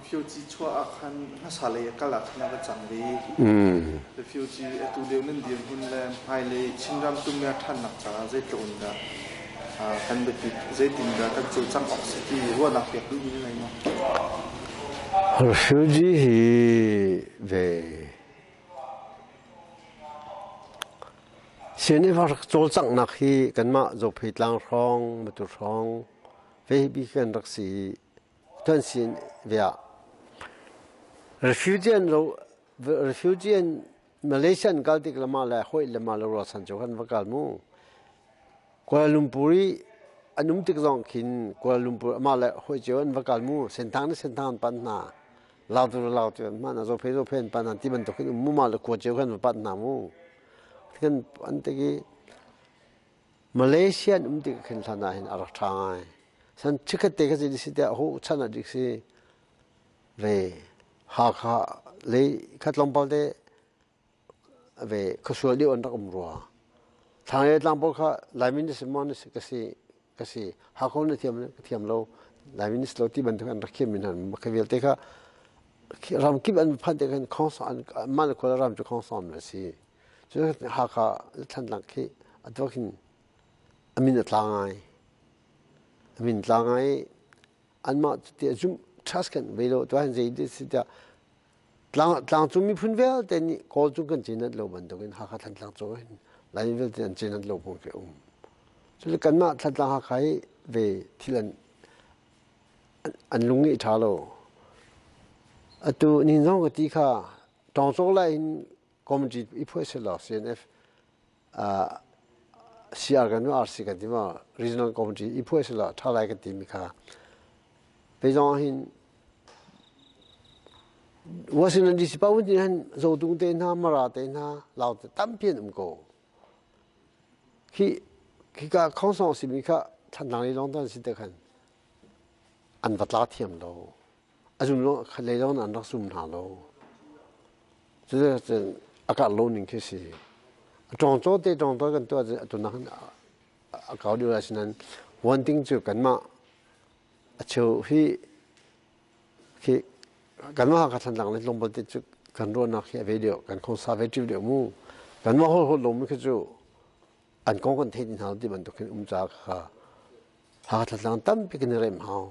Refugee chuah ah khan hmasa lei a kal ah khan a va cang ve. Refugee atu lio nan dirhmun le hmailei Chinram tumia ṭhannak caah zeitluk in dah kan biapit, zeitin dah kan cawlcangh awk si ti ruahnak pek duhmi na ngei maw? Refugee hi ve CNF rak cawlcanghnak hi kanmah Zophei tlang hrawng, Matu hrawng ve bi kan rak si i tuan sin ve ah refugee an ro refugee an Malaysia an kal tik lama le hoi lama le rualchan cu kan va kal mu. Kuala Lumpur i an um tik zong khin Kuala Lumpur amah le hoi cio an va kal mu. Senthang nih Senthang an pan hna. Lautu le Lautu an hman hna. Zophei Zophei an pan hna. Ti bantuk in um mu mah le khua cio khan va pan hna mu. Kan an tik i Malaysia an um tik khin hlan ah hin a rak ṭha ngai. San chikkhat te kha si tiah hu chan ah dik si ve Hakha lei kha tlawmpal te ve khuasual deuh an rak um rua. Thlang le tlang pawl kha Laimi na si maw na si ka si ka si Hakha na thiam ka thiam lo Laimi na si lo ti bantuk an rak thiam mi hna kha vialte kha ram kip an phan te khan khong an mah le khua ram cu khong sawm na si. Cu Hakha Thantlang khi atu khin a min a tla ngai. A min tla ngai anmah cu tiah zumh trust kan ve lo tuah hin zei si tiah tlangcung miphun vialte nih Kawl cung kan cinat lo bantukin Hakha Thantlang cung hin Laimi vialte an cinat lo phung khi um. Cule kanmah Thantlang Hakha hi ve thil an an lung nih ṭha lo. Atu nihin zong ka ti kha tawngcawk lai in committee i phuah selaw CNF CR kan RC kan ti ma regional committee i phuah selaw ṭha lai kan ti mi kha pe zong hin Washington DC pa wun hin Zotung te hna Mara te hna Lau te tampi an um ko khi khika khongsong simi kha Thantlang lei lawng tan si te khan an va tla thiam lo a zum lo lei lawng an rak zum hna lo cuticun a karh lo ning khi si a ṭawngcaw te ṭawngtaw kan tuah atu nak a kau deuh lai sinain one thing cu kanmah a cheu hi khi kanmah Hakha Thantlang le tlawmpal te cu kan ruahnak hi a ve deuh kan khongsa ve ṭiu deuh mu kanmah holh holh lomi khi cu an kong kan theih hna ti bantuk hin um ca kha Hakha Thantlang tampi kan i rem hau.